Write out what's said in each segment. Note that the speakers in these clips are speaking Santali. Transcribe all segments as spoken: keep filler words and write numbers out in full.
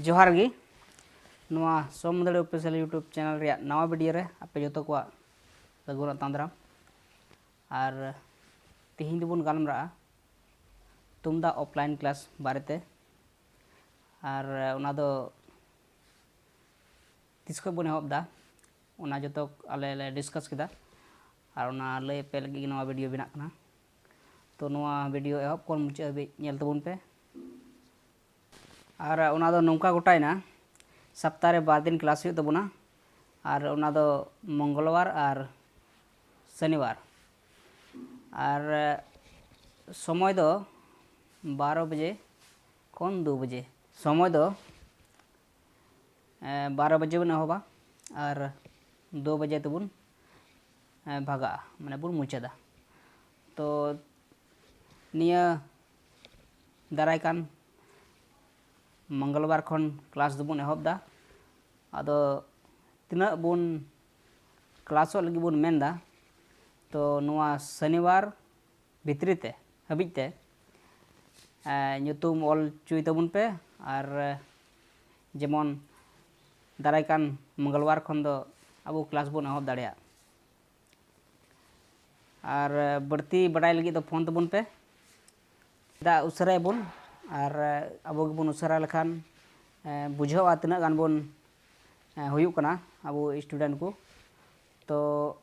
ᱡᱚᱦᱟᱨ ᱜᱮ᱾ ᱱᱚᱣᱟ ᱥᱚᱢ ᱢᱟᱹᱫᱟᱹᱲᱤ Official YouTube channel ᱨᱮᱭᱟᱜ ᱱᱟᱣᱟ video ᱨᱮ ᱟᱯᱮ ᱡᱚᱛᱚ ᱠᱚᱣᱟᱜ ᱥᱟᱹᱜᱩᱱ ᱟᱛᱟᱝ ᱫᱟᱨᱟᱢ᱾ ᱟᱨ ᱛᱮᱦᱮᱧ ᱫᱚᱵᱚᱱ ᱜᱟᱞᱢᱟᱨᱟᱜᱼᱟ ᱛᱩᱢᱫᱟᱜ offline class ᱵᱟᱨᱮᱛᱮ᱾ ᱟᱨ ᱚᱱᱟ ᱫᱚ ᱛᱤᱥ ᱠᱷᱚᱱ ᱵᱚᱱ ᱮᱦᱚᱵ ᱮᱫᱟ, ᱚᱱᱟ ᱡᱚᱛᱚ ᱟᱞᱮ ᱞᱮ discuss ᱠᱮᱫᱟ᱾ ᱟᱨ ᱚᱱᱟ ᱞᱟᱹᱭ ᱟᱯᱮ ᱞᱟᱹᱜᱤᱫ ᱜᱮ ᱱᱚᱣᱟ video ᱵᱮᱱᱟᱜ ᱠᱟᱱᱟ᱾ ᱛᱚ ᱱᱚᱣᱟ video ᱮᱦᱚᱵ ᱠᱷᱚᱱ ᱢᱩᱪᱟᱹᱫ ᱦᱟᱹᱵᱤᱡ ᱧᱮᱞ ᱛᱟᱵᱚᱱ ᱯᱮ᱾ ᱟᱨ ᱚᱱᱟ ᱫᱚ ᱱᱚᱝᱠᱟ ᱜᱚᱴᱟᱭᱮᱱᱟ, ᱥᱚᱯᱛᱟᱦᱚ ᱨᱮ ᱵᱟᱨ ᱫᱤᱱ class ᱦᱩᱭᱩᱜ ᱛᱟᱵᱚᱱᱟ᱾ ᱟᱨ ᱚᱱᱟ ᱫᱚ ᱢᱚᱝᱜᱚᱞᱵᱟᱨ ᱟᱨ ᱥᱚᱱᱤᱵᱟᱨ᱾ ᱟᱨ ᱥᱚᱢᱚᱭ ᱫᱚ ᱵᱟᱨᱚ ᱵᱟᱡᱮ ᱠᱷᱚᱱ ᱫᱩ ᱵᱟᱡᱮ᱾ ᱥᱚᱢᱚᱭ ᱫᱚ ᱮ, ᱵᱟᱨᱚ ᱵᱟᱡᱮ ᱵᱚᱱ ᱮᱦᱚᱵᱟ ᱟᱨ ᱫᱩ ᱵᱟᱡᱮ ᱛᱮᱵᱚᱱ, ᱮ, ᱵᱷᱟᱜᱟᱜᱼᱟ, ᱢᱟᱱᱮ ᱵᱚᱱ ᱢᱩᱪᱟᱹᱫᱟ᱾ ᱛᱚ ᱱᱤᱭᱟᱹ ᱫᱟᱨᱟᱭ ᱠᱟᱱ ᱢᱚᱝᱜᱚᱞᱵᱟᱨ ᱠᱷᱚᱱ class ᱫᱚᱵᱚᱱ ᱮᱦᱚᱵ ᱮᱫᱟ᱾ ᱟᱫᱚ ᱛᱤᱱᱟᱹᱜ ᱵᱚᱱ ᱠᱞᱟᱥᱚᱜ ᱞᱟᱹᱜᱤᱫ ᱵᱚᱱ ᱢᱮᱱᱫᱟ, ᱛᱚ ᱱᱚᱣᱟ ᱥᱚᱱᱤᱵᱟᱨ ᱵᱷᱤᱛᱨᱤ ᱛᱮ, ᱦᱟᱹᱵᱤᱡ ᱛᱮ, ᱮ, ᱧᱩᱛᱩᱢ ᱚᱞ ᱦᱚᱪᱚᱭ ᱛᱟᱵᱚᱱ ᱯᱮ᱾ ᱟᱨ, ᱮ, ᱡᱮᱢᱚᱱ ᱫᱟᱨᱟᱭ ᱠᱟᱱ ᱢᱚᱝᱜᱚᱞᱵᱟᱨ ᱠᱷᱚᱱ ᱫᱚ ᱟᱵᱚ class ᱵᱚᱱ ᱮᱦᱚᱵ ᱫᱟᱲᱮᱭᱟᱜ᱾ ᱟᱨ, ᱮ, ᱵᱟᱹᱲᱛᱤ ᱵᱟᱰᱟᱭ ᱞᱟᱹᱜᱤᱫ ᱫᱚ ᱯᱷᱳᱱ ᱛᱟᱵᱚᱱ ᱯᱮ᱾ ᱪᱮᱫᱟᱜ ᱩᱥᱟᱹᱨᱟᱭᱟᱵᱚᱱ? ᱟᱨ, ᱮ, ᱟᱵᱚ ᱜᱮᱵᱚᱱ ᱩᱥᱟᱹᱨᱟ ᱞᱮᱠᱷᱟᱱ, ᱮ, ᱵᱩᱡᱷᱟᱹᱜᱼᱟ ᱛᱤᱱᱟᱹᱜ ᱜᱟᱱ ᱵᱚᱱ, ᱮ, ᱦᱩᱭᱩᱜ ᱠᱟᱱᱟ ᱟᱵᱚ student ᱠᱚ᱾ ᱛᱚ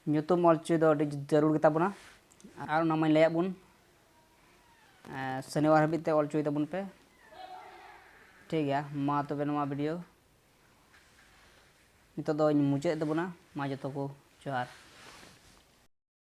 ᱧᱩᱛᱩᱢ ᱚᱞ ᱦᱚᱪᱚᱭ ᱫᱚ ᱟᱹᱰᱤ ᱡᱟᱹᱨᱩᱲ ᱜᱮᱛᱟ ᱵᱚᱱᱟ᱾ ᱟᱨ ᱚᱱᱟ ᱢᱟᱧ ᱞᱟᱹᱭᱟᱫ ᱵᱚᱱ, ᱮ, ᱥᱚᱱᱤᱵᱟᱨ ᱦᱟᱹᱵᱤᱡ ᱛᱮ ᱚᱞ ᱦᱚᱪᱚᱭ ᱛᱟᱵᱚᱱ ᱯᱮ᱾ ᱴᱷᱤᱠ ᱜᱮᱭᱟ, ᱢᱟ ᱛᱚᱵᱮ ᱱᱚᱣᱟ video ᱱᱤᱛᱚᱜ ᱫᱚᱧ ᱢᱩᱪᱟᱹᱫ ᱮᱫ ᱛᱟᱵᱚᱱᱟ᱾ ᱢᱟ ᱡᱚᱛᱚ ᱠᱚ ᱡᱚᱦᱟᱨ᱾